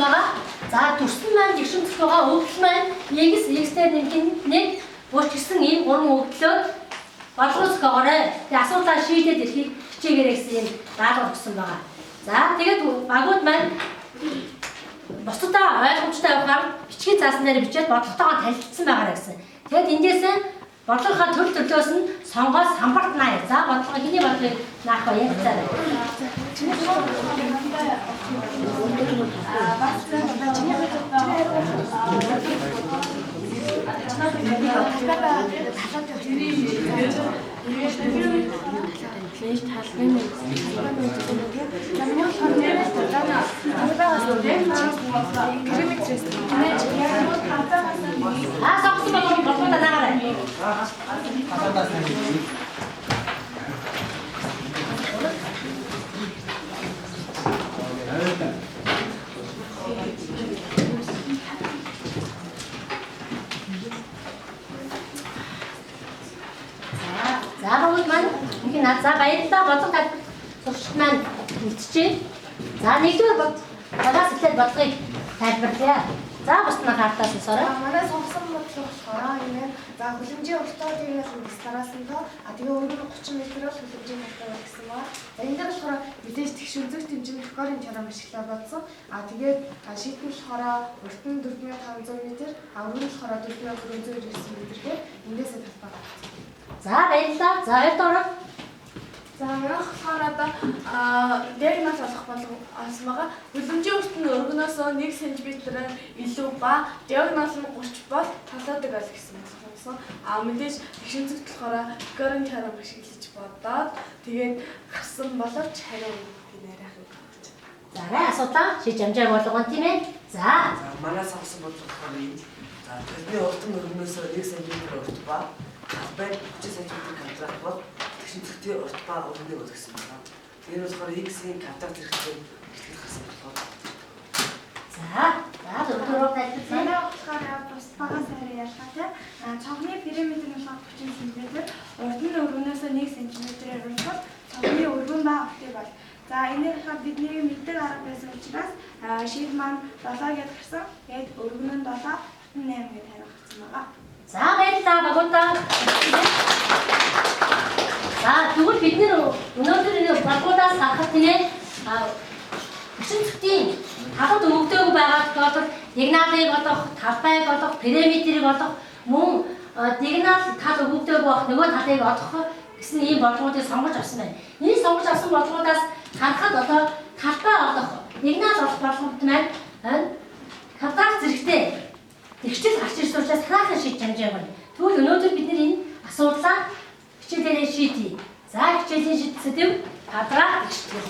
байгаа. За дүрсэн маань жигшин зөх байгаа. Өгөгдөл маань x x-ээр нэмэх нь 1 30 гэсэн ийм гурван өгөгдлөө бодлого зохиогоорой. Тэгээ асуудлаа шийдээд ирэхийг хичээгээрэй гэсэн ийм даалгавар өгсөн байгаа. За тэгээд багууд маань бусдаа ойлгомжтой явахаар бичгийн заасан дээр бичээд бодлоготойгоо танилцсан байгаарай гэсэн. Тэгээд эндээс бодлогынхаа төр төрлөөс нь сонгоод самбарт наая. За бодлого хэний бодлогыг наах вэ? Ярилцаарай. Аа сонгосон бодлого бодлогоо наагаарай. За багууд маань ингээ наа за баярлалаа бодлого тайлбар туршилт маань үлджээ. За нэгдүгээр бод багаас эхлээд бодлогыг тайлбарлая. За бусд нь картаас сонсоорой. Манай сонгосон бодлого болохоор энэ за хүлэмжийн уртаа дээрээс нь тараасан тоо а тэгээ өргөн 30 м бол хүлэмжийн уртаа байх гэсэн ба. За энэ дээр болохоор мэдээж тэгш өнцөг тэмцээн декорын теорем ашиглаа бодсон. А тэгээд шийдэл нь болохоор урт нь 4500 м, а өргөн нь болохоор 4499 м гэхээр эндээсээ талбай гаргасан. За баярлалаа. За хоёр дахь За манайх болохоор одоо диагноз олох болгон олсон байгаа. Хүлэмжийн урт нь өргөнөөсөө 1 см-ээр илүү ба диагноз нь 30 бол толоодог ол гэсэн болсон. А мэдээж тэгшинцэгт болохоор декорын теорем ашиглаж бодоод тэгээд гарсан боловч хариу би нарайхан гарч. За арай асуудлаа шийдэж амжааг болгоно тийм ээ. За За манай сонгосон бодлого болохоор ийм. За тэрний урт нь өргөнөөсөө 1 см урт ба талбай 30 см квадрат бол тэгшинцэгтийн урт ба өргөнийг бол гэсэн байна. Тэр болохоор x-ийн квадрат зэрэгтэй ихтгэл гарсан болохоор за за дөрөвдүгээр тайлбарлая. Манай болохоор бус багаас арай ялгаатай. Цонхны периметр нь болохоор 30 см, урд нь өргөнөөсөө 1 см-ээр урт бол цонхны өргөн ба уртыг бол. За энэ болохоор бидний мэддэг арга байсан учраас шийд маань 7 гэдээ гарсан. Тэгээд өргөн нь 7, урт нь 8 гэдээ хариу гарсан байгаа. За баярлалаа багуудаа. За тэгвэл бид нэр өнөөдөр энэ багуудаас харахад тийм ээ өчн цэгтийн талад өгдөөг байгаа тохиолдолд диагоналыг олох, талбайг олох, периметрийг олох, мөн диагонал тал өгдөөг байх нөгөө талыг олох гэсэн ийм бодлогоодыг сонгож авсан байна. Энэ сонгож авсан бодлогоудаас харахад одоо талбай олох, диагонал олох бодлогод маань квадрат зэрэгтэй тэгшил гарч ирсэн учраас хараахан шийдэж амжааг байна. Тэгвэл өнөөдөр бид нар энэ асуудлаа хичээлээрээ шийдье. За хичээлийн шийдэл сэдэв квадрат тэгштгэл.